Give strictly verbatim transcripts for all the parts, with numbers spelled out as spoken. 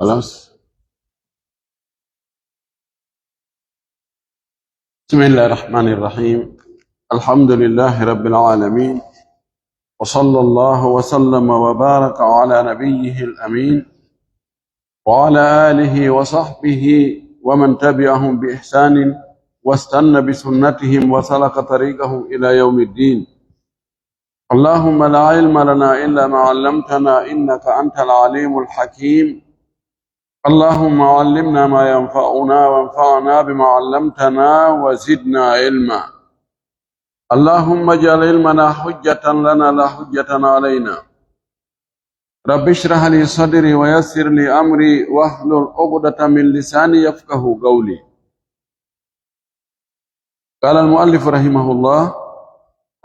خلاص. بسم الله الرحمن الرحيم. الحمد لله رب العالمين. وصلى الله وسلم وبارك على نبيه الأمين وعلى آله وصحبه ومن تبعهم بإحسان واستن بسنتهم وسلك طريقهم إلى يوم الدين. اللهم لا علم لنا إلا ما علمتنا إنك أنت العليم الحكيم. اللهم علمنا ما ينفعنا وانفعنا بما علمتنا وزدنا علما. اللهم اجعل علمنا حجة لنا لا حجة علينا. رب اشرح لي صدري ويسر لي أمري واحلل عقدة من لساني يفقه قولي. قال المؤلف رحمه الله: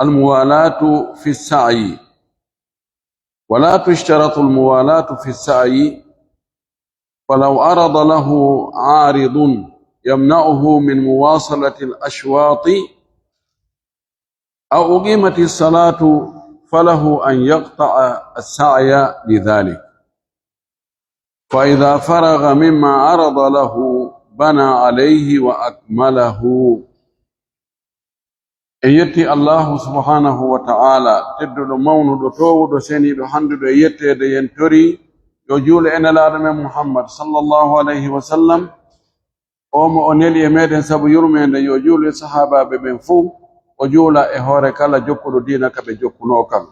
الموالاة في السعي، ولا تشترط الموالاة في السعي، فلو عرض له عارض يمنعه من مواصلة الأشواط أو أقيمت الصلاة فله أن يقطع السعي لذلك، فإذا فرغ مما عرض له بنى عليه وأكمله. En yetti Allahu subhanahu wa ta'ala, tedduɗo, mawnuɗo, toowuɗo, seniiɗo, hannduɗo e yetteede, yen tori yo juule e Nelaaɗo men Muhammad sallallahu alayhi wa sallam, o mo o neli e meɗen sabu yurmeende, yo juulu e sahaabaaɓe ɓen fuu, o juula e hoore kala jokkuɗo diina ka ɓe jokkunoo kan.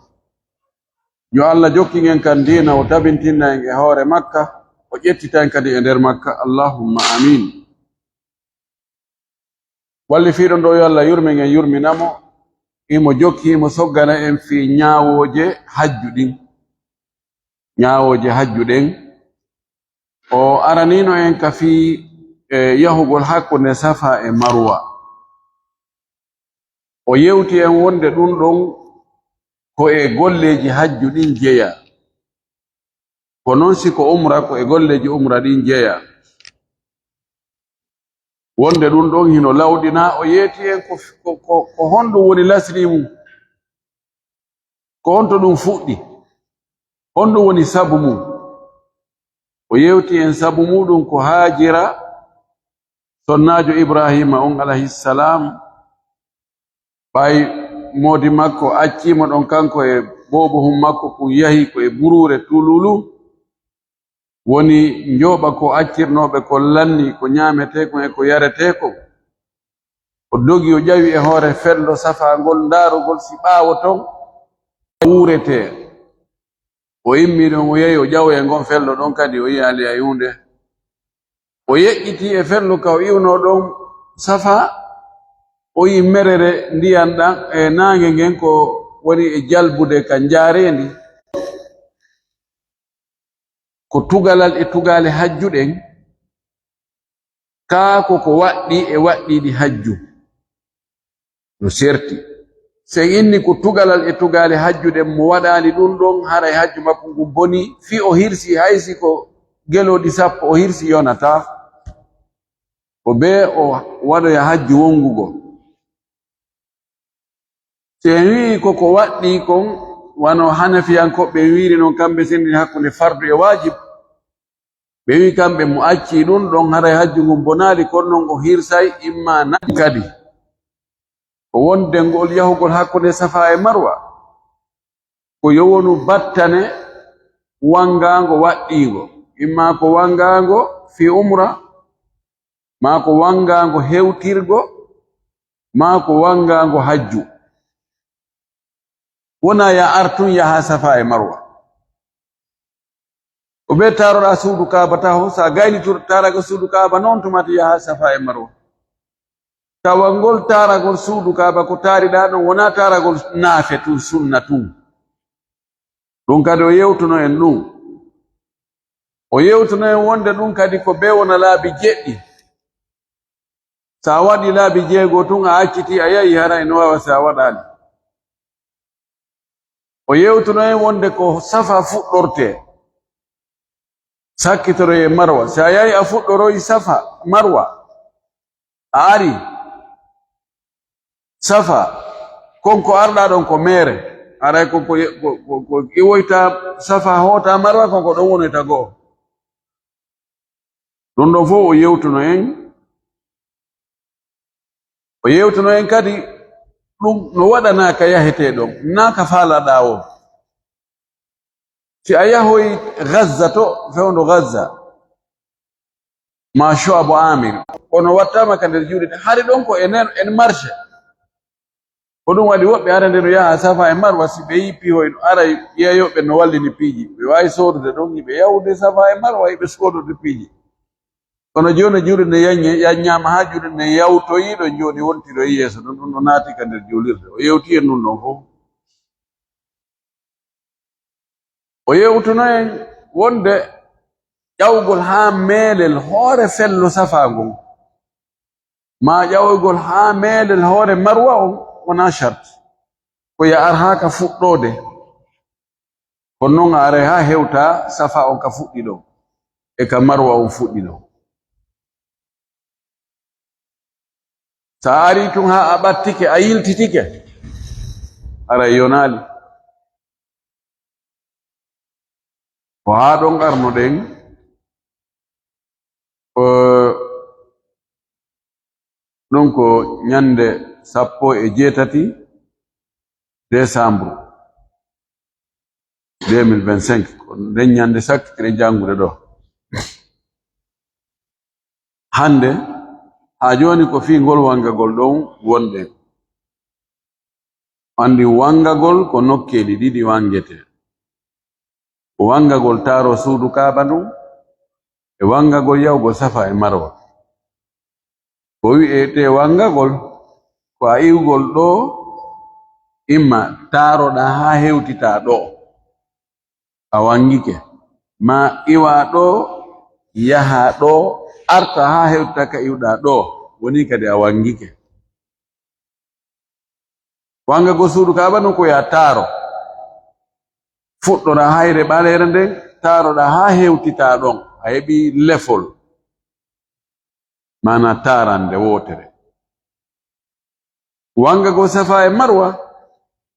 Yo Allah jokkin en kan diina, o tabintinna en e hoore makka, o ƴettita en kadi e nder makka. Allahumma amin. Wallifiiɗo ɗo, yo Allah yurmin en, yurmina mo, himo jokki, himo soggana en fii ñaawooje hajju ɗin. Ñaawooje hajju ɗen, o araniino en ka fii, e, yahugol hakkunde Safa e Marwa. O yewti en wonde ɗun ɗon ko e golleeji hajju ɗin jeyaa. Ko non si ko umra, ko e golleeji umra ɗin jeyaa. Wonde ɗun ɗon hino lawɗinaa, o yeeti en ko, ko, ko, ko honɗun woni lasri mun? Ko honto ɗun fuɗɗi? Honɗun woni sabu mun? O yewti en sabu muɗun ko Haajira, sonnaajo Ibraahiima on alayhi salaam, ɓay moodi makko accii mo ɗon, kanko e boobohun makko kun yahi ko e buruure tululu, woni njooɓa ko accirnooɓe kon lanni, ko ñaameteekon e ko yareteekon. O dogi, o ƴawi e hoore fello Safa ngol, ndaarugol si ɓaawo ton wuuretee. O immii ɗon, o yehi, o ƴawoyi e ngon fello ɗon kadi, o yi'aali hay huunde. O yeƴƴitii e fello ka o iwnoo ɗon Safa, o yi'i merere ndiyan ɗan e naange ngen ko woni e jalbude ka njaareendi. Ko tugalal e tugaale hajju ɗen, kaa ko ko waɗɗii e waɗɗiiɗi hajju no serti. Si en inni ko tugalal e tugaale hajju ɗen, mo waɗaali ɗun ɗon, haray hajju makko ngun bonii, fii o hirsii, hay si ko gelooɗi sappo o hirsii, yonataa. Ko bee o waɗoya hajju wongugo. Si en wi'i ko ko waɗɗii kon, wano Hanafiyankooɓe wi'iri non, kamɓe sendini hakkunde fardu e waajib. Ɓe wi'i kamɓe mo accii ɗun ɗon, haray hajju ngun bonaali, kono non o hirsay, imma na kadi. Ko wonde ngol yahugol hakkunde Safa e Marwa, ko yo wonu battane wangaango waɗɗiingo, imma ko wangaango fii umra, maa ko wangaango hewtirgo, maa ko wangaango hajju. Wonaa yo a ar tun yaha Safa e Marwa. Ko bee taaroɗaa suudu Kaaba taho, si a gaynitiro taarago suudu Kaaba non, tuma tun yaha Safa e Marwa. Tawa ngol taaragol suudu Kaaba ko taariɗaa ɗon, wonaa taaragol naafe tun, sunna tun. Ɗun kadi o yewtuno en ɗun. O yewtuno en wonde ɗun kadi ko bee wona laabi jeɗɗi. Si a waɗii laabi jeego tun, a accitii, a yahi, haray no waawa si a waɗaali. O yewtuno en wonde ko Safa fuɗɗortee, sakkitoroyee Marwa. Si a yahi a fuɗɗoroyi Safa, Marwa, a ari Safa, kon ko arɗaa ɗon ko meere, haray ko, ko, ko, ko, ko iwoyta Safa, hoota Marwa, kon ko ɗon wonoyta go'o. Ɗum ɗon fof o yewtuno en. O yewtuno en kadi ɗum no waɗanaa ka yahetee ɗon, naa ka faalaɗaa on. Si a yahoy Gaza to, fewndo Gaza, ma Shoabu Amir, kono wattaama ka nder juuɗe ɗe. Hari ɗon ko enen, en marché. Ko ɗum waɗi woɓɓe arande no yaha Safa e Marwa, si ɓe yi piihoy no ara, yeeyooɓe no wallini piiji. Ɓe waawi soodude ɗon, hiɓe yahude Safa e Marwa, hiɓe soodude piiji. Kono jooni juuɗe nde yaññe, yaññaama haa juuɗe nde yawtoyi ɗo jooni wontiri e yeeso ɗon, ɗum no naati ka nder juulirde. O yewti en ɗum ɗon fof. O yewtuno en wonde ƴawgol haa meelel hoore fello Safa ngon, maa ƴawgol haa meelel hoore Marwa on wonaa sharti. Ko ya ar haa ka fuɗɗoode. Kono non a aray haa hewta Safa on ka fuɗɗi ɗon, e ka Marwa on fuɗɗi ɗon. Sa ari tun haa a ɓattike, a yiltitike, aray yonaali. Ko haa ɗon arnoɗen, eh, ɗum ko ñande sappo e jeetati décembre deux mille vingt-cinq. Ko nden ñande sakkitiren janngude ɗo. Hannde, haa jooni ko fii ngol wanngagol ɗon wonɗen. Anndi wanngagol ko nokkeeli ɗiɗi wanngetee. Ko wanngagol taaro suudu Kaaba ndun, e wanngagol yahugol Safa e Marwa. Ko wi'etee wanngagol, ko a iwgol ɗo, imma taaroɗaa haa hewtitaa ɗo, a wanngike, maa iwaa ɗo, yahaa ɗo, artaa haa hewtitaa ka iwɗaa ɗo, woni kadi a wanngike. Wanngagol suudu Kaaba non ko yaa taaro. Fuɗɗoraa hayre ɓaleere nden, taaroɗaa haa hewtitaa ɗon. A heɓii lefol, maanaa taarannde wootere. Wanngagol Safa e Marwa,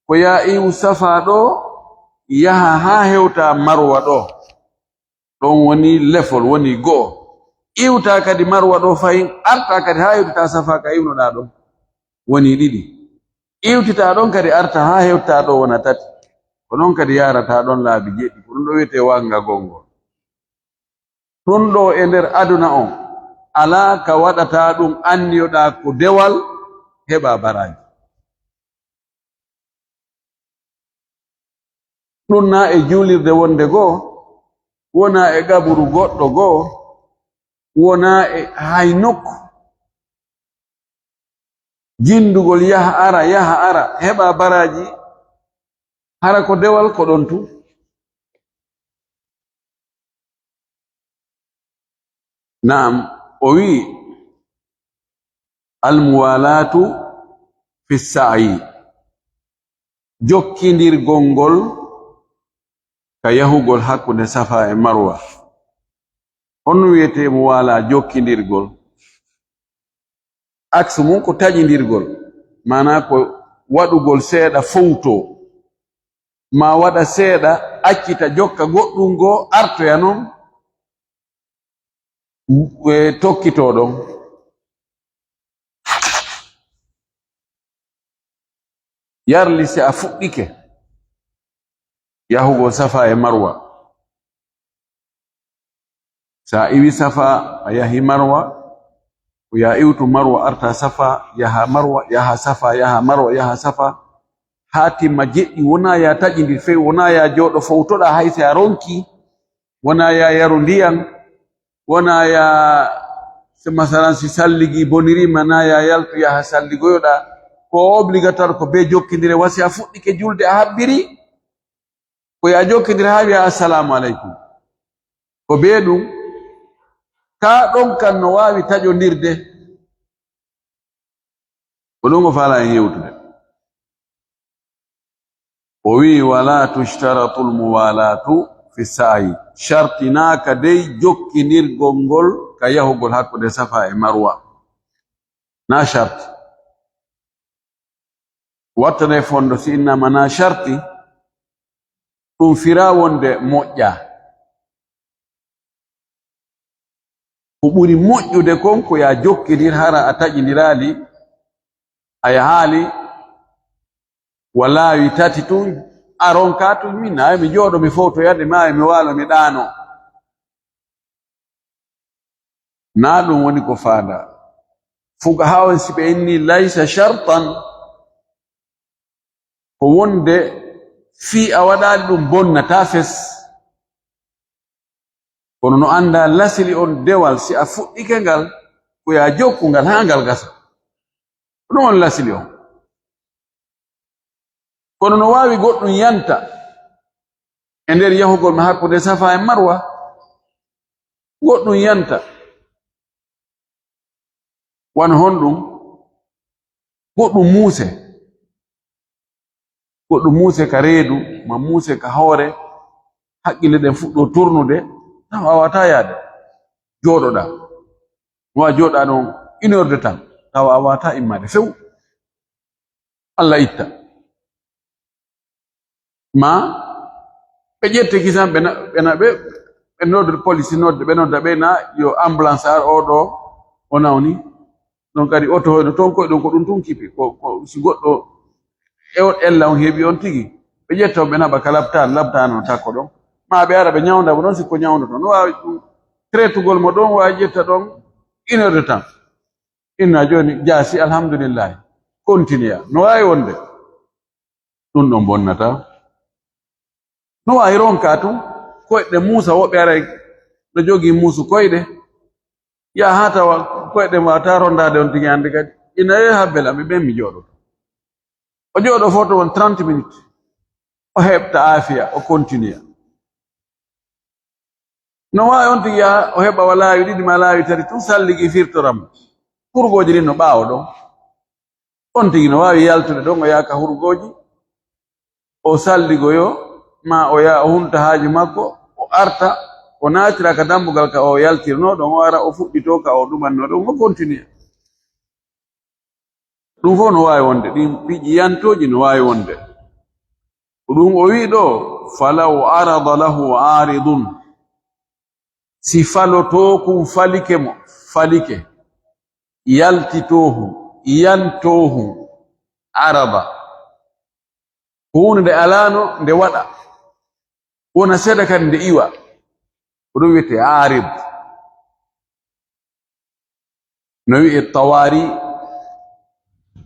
ko yaa iwu Safa ɗo, yaha haa hewta Marwa ɗo. Ɗon woni lefol, woni go'o. Iwtaa kadi Marwa ɗo fahin, artaa kadi haa hewtitaa Safa ka iwnoɗaa ɗon. Woni ɗiɗi. Iwtitaa ɗon kadi artaa haa hewtitaa ɗo, wona tati. Ko non kadi yaarataa ɗon laabi jeɗɗi. Ko ɗum ɗo wiyetee wanngagol ngol. Ɗum ɗo e nder aduna on, alaa ka waɗataa ɗum, anniyoɗaa ko dewal, heɓaa baraaji. Ɗum naa e juulirde wonde goo, wonaa e qaburu goɗɗo goo, wonaa e hay nokku. Jinndugol yaha ara, yaha ara, heɓa baraaji, hara ko dewal ko ɗon tun. Naam, o wi'i, "Almuwalaatu fi sa'yi." Jokkindirgol ngol ka yahugol hakkunde Safa e Marwa. Honno wi'etee muwalaa, jokkindirgol? Aksu mum ko taƴindirgol, maanaa ko waɗugol seeɗa fowtoo, maa waɗa seeɗa accita jokka goɗɗum goo artoya non, e tokkitoo ɗon. Yarli si a fuɗɗike yahugol Safa e Marwa. Sa iwi Safa, a yahi Marwa, ko ya iwtu Marwa, arta Safa, yaha Marwa, yaha Safa, yaha Marwa, yaha Safa, haa timma jeɗɗi, wonaa ya taƴindir fey, wonaa ya jooɗo fowtoɗaa hay si a ronki, wonaa ya yaru ndiyan, wonaa ya, si masalan, si salligi boniriima, naa ya yaltu yaha salligoyoɗaa. Ko obligatoire, ko bee jokkindire, wa si a fuɗɗike julde a habbiri, ko ya jokkindire haa wi'a, "Assalaamu aleykum." Ko bee ɗum, kaa ɗon kan no waawi taƴondirde. Ko ɗum o faalaa en yewtude. O wi'i, "Wala tushtaratul muwalatu fi sa'yi." Shartinaaka dey jokkindirgol ngol ka yahugol hakkunde Safa e Marwa. Na sharti. Wattane fondo si innama na sharti, ɗum firaa wonde moƴƴa. Ko ɓuri moƴƴude kon ko ya jokkidir, hara a taƴindiraali, a yahaali wa laawi tati tun, a ronka tun. Min na mi jooɗo mi fowtoyade, ma mi waalo mi ɗaano. Na ɗum woni ko faanda. Fuqahaa on si ɓe inni laysa shartan, ko wonde fii a waɗaali ɗum bonnataa fes. Kono no anndaa lasili on dewal, si a fuɗɗike ngal, ko ya jokku ngal haa ngal gasa. Ko ɗum on lasili on. Kono no waawi goɗɗum yanta e nder yahugol ma hakkunde Safa e Marwa. Goɗɗum yanta. Wano honɗum? Goɗɗum muuse. Goɗɗum muuse ka reedu, ma muuse ka hoore, haqqille ɗen fuɗɗo turnude, tawa a waawataa yaade. Jooɗoɗaa. No a jooɗaa ɗon une heure de temps, tawa a waawataa immaade few. Alla itta. Ma ɓe ƴette kisan, ɓe na-, ɓe na-, ɓe, ɓe nodda police, nodda, ɓe nodda, ɓe na yo ambulance ar, oo ɗoo o nawni. Ɗon kadi oto hoyno toon koye ɗon ko ɗum tun kipi. Ko, ko si goɗɗo e on ella on heɓi on tigi, ɓe ƴetta on ɓe naɓa ka laptaan, laptaan on takko ɗon. Ma ɓe ara ɓe ñawnda mo ɗon, si ko ñawndoto. No waawi ɗum traitugol mo ɗon, waawi ƴetta ɗon une heure de temps. Inna jooni jaasi, alhamdulillahi. Continue. No waawi wonde. Ɗum ɗon bonnataa. No waawi ronka tun, koyɗe muusa, woɓɓe aray no jogii muusu koyɗe. Yaa haa tawa koyɗe waawataa rondaade on tigi hannde kadi. Ina yehi habbela, mi ɓen mi jooɗoto. O jooɗo foto won trente minutes. O heɓta aafiya, o continue. No waawi on tigi yaha, o heɓa wa laawi ɗiɗi ma laawi tati, tun salligi firtoram. Hurgooji ɗin no ɓaawo ɗon. On tigi no waawi yaltude ɗon, o yaha ka hurgooji, o salligoyo, ma o yaha o hunta haaju makko, o arta, o naatira ka dambugal ka o yaltirnoo ɗon, o ara o fuɗɗitoo ka o ɗumannoo ɗon, o continue. Ɗum fof no waawi wonde, ɗin piiji yantooji no waawi wonde. Ko ɗum o wi'i ɗo, "Falaw arada lahu aaridun." Si falotookum falike mo, falike, yaltitoohu, yantoohu, arada. Ko huunde nde alaano nde waɗa. Wona seeɗa kadi nde iwa. Ko ɗum wiyetee aarid. No wi'e tawari,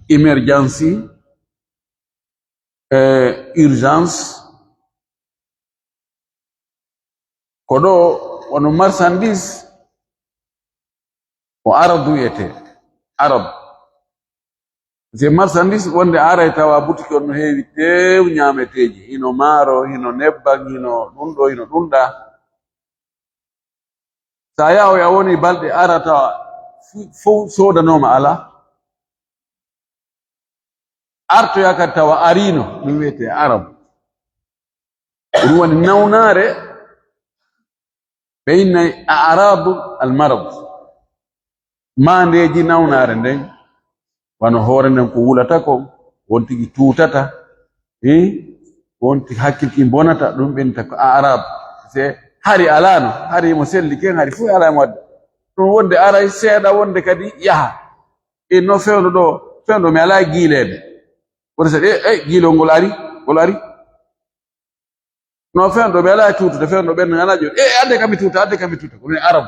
emergency, eh, urgence. Ko ɗo wano marchandise, ko aradu wiyetee, arad. C'est marchandise wonde aray tawa boutique on no heewi teew ñaameteeji, hino maaro, hino nebban, hino ɗum ɗo, hino ɗum ɗa. Sa yahoy a woni balɗe ara tawa fu-, fow soodanooma alaa. Artoya kadi tawa ariino, ɗum wiyetee arab. Ko ɗum woni nawnaare, ɓe innay a'radu al-marad. Maandeeji nawnaare nden, wano hoore nden ko wulata kon, won tigi tuutata, eh, won tigi hakkil kin bonata, ɗum ɓe innata ko a'rad. Se hari alaano, hari mo selli ken, hari fof alaa mo wadde. Ɗum wonde aray seeɗa, wonde kadi yaha. E no fewndo ɗo, fewndo mi alaa e giileede. Wota saɗi, e, e, giilol ngol ari, ngol ari. No fewndo mi alaa e tuutude, fewndo ɓen alaa jooni. E, adde kam mi tuuta, adde kam mi tuuta. Ko ɗum arab.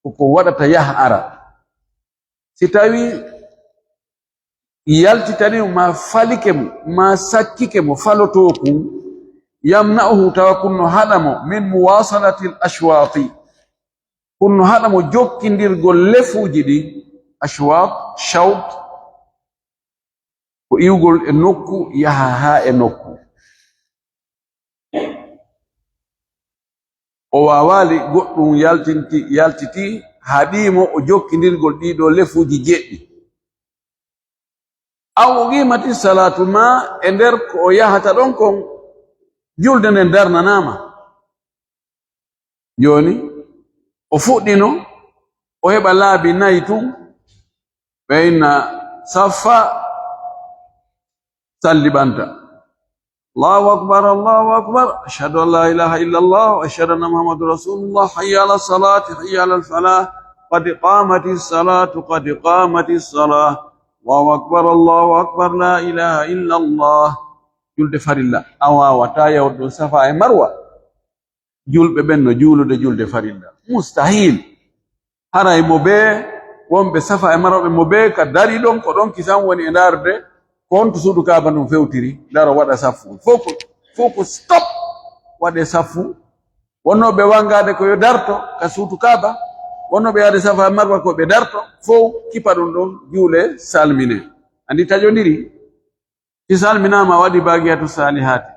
Ko ko waɗata yaha ara. Si tawi yaltitani mo, ma falike mo, ma sakkike mo, falotoo kun, yamna'uhu, tawa kun no haɗa mo, min muwasalatil ashwaati. Kun no haɗa mo jokkindirgol lefuuji ɗi, ashwaat, shawt, ko iwgol e nokku, yaha haa e nokku. O waawaali goɗɗum yaltinti, yaltiti, haɗii mo o jokkindirgol ɗii ɗoo lefuuji jeɗɗi. Aw uqimati salaatu, ma e nder ko o yahata ɗon kon, julde nden darnanaama. Jooni, o fuɗɗino, o heɓa laabi nayi tun, ɓe inna saffa, salli ɓanta. Allahu akbar, Allahu akbar, ashhadu an la ilaha illa Allah, ashhadu anna Muhammadur Rasulullah, hayya ala salati, hayya ala falah, قد قامت الصلاة، قد قامت الصلاة، الله أكبر، الله أكبر، لا إله إلا الله. Julde farilla, a waawataa yahude ɗon Safa e Marwa. Julɓe ɓen no juulude julde farilla. Mustahil. Haray mo bee wonɓe Safa e Marwa ɓe mo bee ka dari ɗon, ko ɗon kisan woni e ndaarude ko honto suudu Kaaba ndun fewtiri, daro waɗa saffu. Fow ko, fow ko stop, waɗe saffu. Wonnooɓe wangaade ko yo darto ka suudu Kaaba, wonnooɓe yaade Safa e Marwa ko ɓe darto, fow kipa ɗum ɗon, juule, salmine. Anndi taƴondiri. Si salminaama, a waɗi baaqiyatu saalihaati.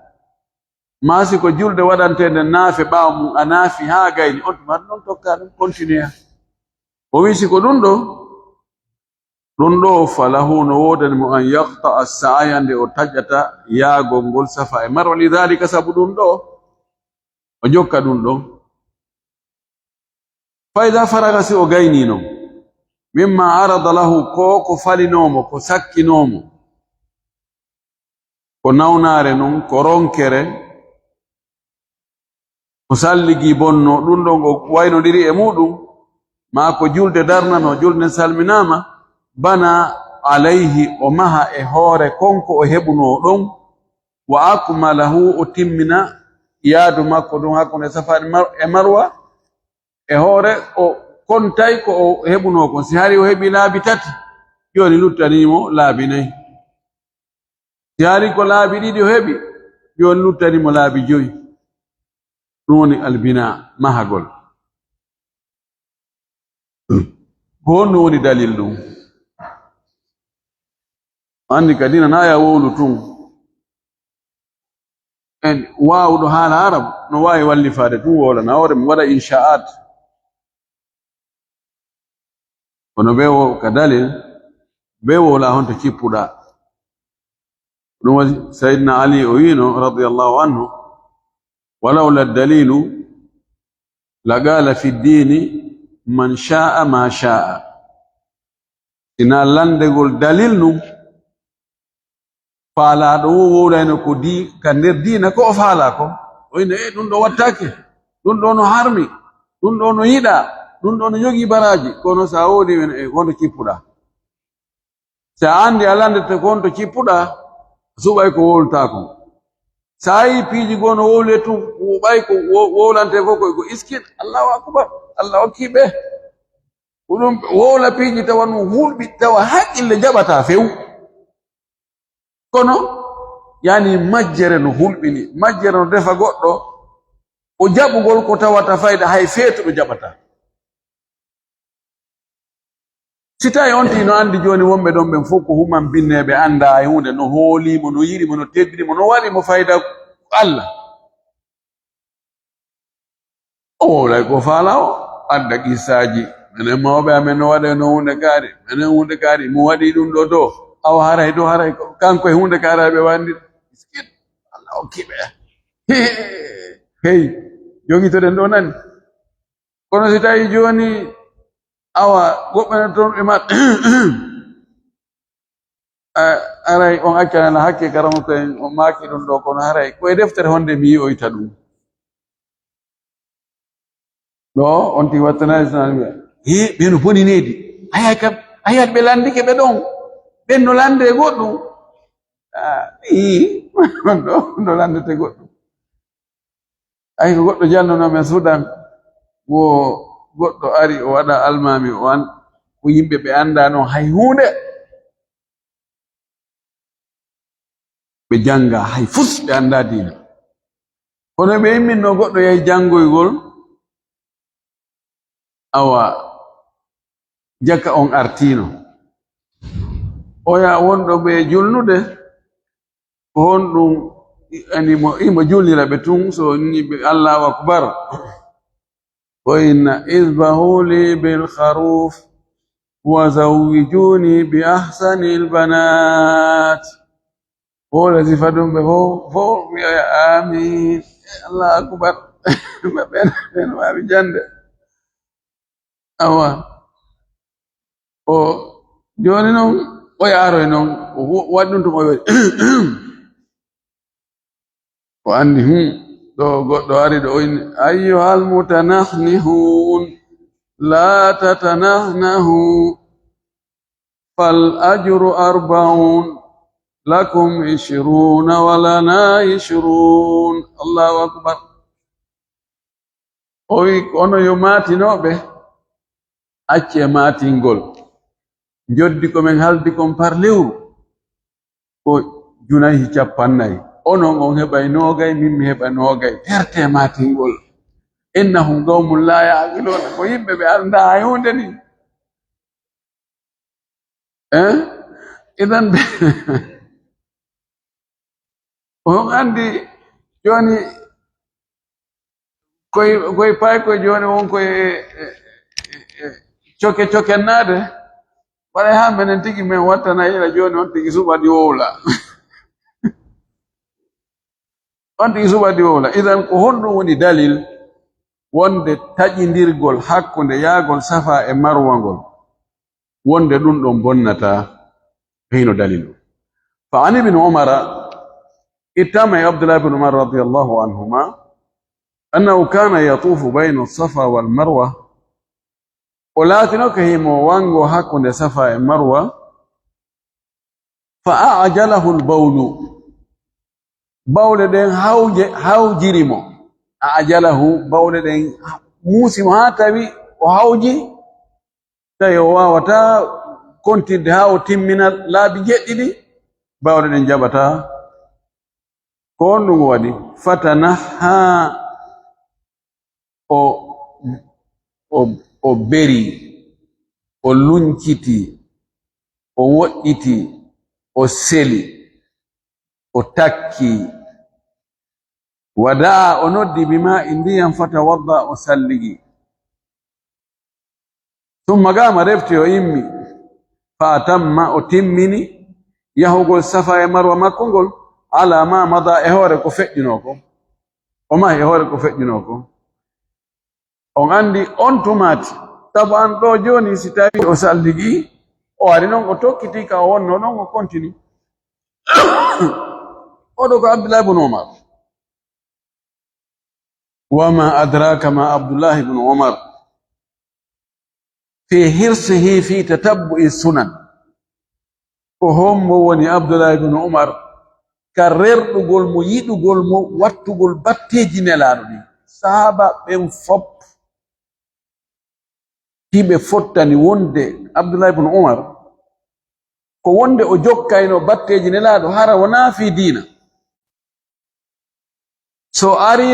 Maa si ko julde waɗanteende naafe ɓaawo mum, a naafi haa gayni, on tuma ɗum ɗon tokka ɗum, continue. O wi'i si ko ɗum ɗo, ɗum ɗo, falahu, no woodani mo, an yaqta'a as-sa'ya, nde o taƴata yaagol ngol Safa e Marwa, lidhalika, sabu ɗum ɗo, o jokka ɗum ɗon. Fa idha faraga, si o gaynii non, mimma arada lahu, ko ko falinoo mo, ko sakkinoo mo, ko nawnaare non, ko ronkere, ko salligi bonno, ɗum ɗon o waynodiri e muɗum, maa ko julde darnano, julde salminaama, bana alayhi, o maha e hoore kon ko o heɓunoo ɗon, wa akmalahu, o timmina yaadu makko ɗum hakkunde Safa e Mar-, e Marwa, e hoore o kontay ko o heɓunoo kon. Si hari o heɓi laabi tati, jooni luttanii mo laabi nayi. Si hari ko laabi ɗiɗi o heɓi, jooni luttanii mo laabi joyi. Ɗum woni albina, mahagol. Ko honɗum woni dalil ɗum? Anndi ka diina na ya wowlu tun. En waawuɗo haala Arab no waawi wallifaade tun wowlana hoore mum, waɗa insha'at. Kono ɓe wo ka dalil, ɓe wowla honto cippuɗaa. Ɗum waɗi Sayyidina Ali o wi'no, radiyallahu anhu, "Walawla dalilu laqala fi dini man sha'a ma sha'a." Sina landegol dalil nun, faalaaɗo wo wowlayno ko di-, ka nder diina ko o faalaa kon. O ina, "E, ɗum ɗo wattaake, ɗum ɗo no harmi, ɗum ɗo no yiɗaa, ɗum ɗo no jogii baraaji." Kono sa wowli, "E, honto cippuɗaa?" Si a anndi a lanndete ko honto cippuɗaa, a suɓay ko wowltaa kon. Si a yii piiji goo no wowlee tun, ɓay ko wo-, wowlantee fof ko, ko iskin, Allahu akbar, Allah hokkii ɓe. Ko ɗum wowla piiji tawa no hulɓi, tawa haqqille jaɓataa few. Kono, yani majjere no hulɓini, majjere no defa goɗɗo, o jaɓugol ko tawata fayda hay feetuɗo jaɓataa. Si tawi on tigi no anndi jooni wonɓe ɗon ɓen fof ko human binneeɓe, anndaa e huunde, no hoolii mo, no yiɗi mo, no teddini mo, no waɗi mo fayda Allah. O wowlay ko faala o, adda qissaaji. Menen mawɓe amen no waɗay no huunde kaari, menen huunde kaari, mo waɗi ɗum ɗo to. Awa haray to, haray ko, kanko e huunde kaari ɓe wandi. Miskin, Allah hokki ɓe. Hey, jogitoɗen ɗo nani. Kono si tawi jooni, awa, woɓɓe no toon ɓe ma-, a-, aray on accana na hakke karamo ko en, on maaki ɗum ɗo, kono haray ko e deftere honde mi yi'oyta ɗum. Ɗo, on tigi wattanaade tan wiya, "He, ɓe no boni needi. Aya kam, aya ɓe landike ɓe ɗon. Ɓen no lande e goɗɗum." Ah, ii, ɗo, no landete goɗɗum. Ay, ko goɗɗo jannono men Sudan, wo goɗɗo ari, o waɗa almaami, o an, ko yimɓe ɓe anndaa noon hay huunde. Ɓe jannga hay fus, ɓe anndaa diina. Kono ɓe imminno goɗɗo yahi janngoygol, awa, jaka on artiino. Oya wonɗo ɓe julnude, ko honɗum, ani mo, imo julnira ɓe tun, so ni ɓe, "Allahu akbar." O inna, "Idhbahu li bil kharuf, wa zawwijuni bi ahsanil banat." Wowla sifa ɗum ɓe fof, fof wi'oya, "Amin. Allahu akbar." Ɓen, ɓen waawi jannde. Awa. O, jooni noon, o yaaroy noon, o wa-, waɗi ɗum tun, o yowi. O anndi, hmm, ɗo goɗɗo ari ɗo, o inni, "Ayyuhal mutanahnihun, لا تتنحنحوا فالأجر أربعون لكم عشرون ولنا عشرون. الله أكبر. O wi, "Onon yo maatinooɓe, accee maatingol. Njoddi ko men haldi kon par lewru, ko junayhi cappannayi. Onon on heɓay noogay, min mi heɓa noogay. Tertee maatingol. Innahum qawmun laa ya'qiluuna." Ko yimɓe ɓe anndaa hay huunde ni. Eh? Idan, on anndi jooni koy, koy paay koy jooni won koy e, e, e, e coke cokennaade. Waɗay haa menen tigi men wattana ila jooni on tigi suɓa ɗi wowla. On tigi suɓa ɗi wowla. Idan ko honɗum woni dalil wonde taƴindirgol hakkunde yaagol Safa e Marwa ngol, wonde ɗum ɗon bonnataa? Hino dalil o. Fa an ibn Umara, ittama e Abdullah ibn Umar radiyallahu anhuma, annahu kana yatufu bayna Safa wal Marwa, o laatinoke himo wango hakkunde Safa e Marwa, fa a'jalahu al-bawlu, bawle ɗen hawje-, hawjiri mo. A'jalahu, bawle ɗen muusi mo haa tawi o hawji, tawi o waawataa kontirde haa o timmina laabi jeɗɗi ɗi, bawle ɗen jaɓataa. Ko honɗum o waɗi? Fatanaha, o, o, o beri, o lunciti, o woɗɗiti, o seli, o takki. Wa da'a, o noddi, bima, e ndiyam, fatawadda, o salligi. Summa qama, refti o immi. Fa atamma, o timmini yahugol Safa e Marwa makko ngol, ala ma mada, e hoore ko feƴƴunoo ko. O mahi e hoore ko feƴƴunoo ko. On anndi on tumaati. Taban ɗo jooni, si tawi o salligi, o ari non, o tokkiti ka o wonno non, o kontini. Oɗo ko Abdullah ibn Umar. Wa ma adraka ma Abdullah ibn Umar fi hirsihi fi tatabbu'i sunan. Ko hombo woni Abdullah ibn Umar ka rerɗugol mo, yiɗugol mo, wattugol batteeji Nelaaɗo ɗin? Sahaaba ɓen fop, hiɓe fottani wonde Abdullah ibn Umar, ko wonde o jokkayno batteeji Nelaaɗo, hara wonaa fii diina. So ari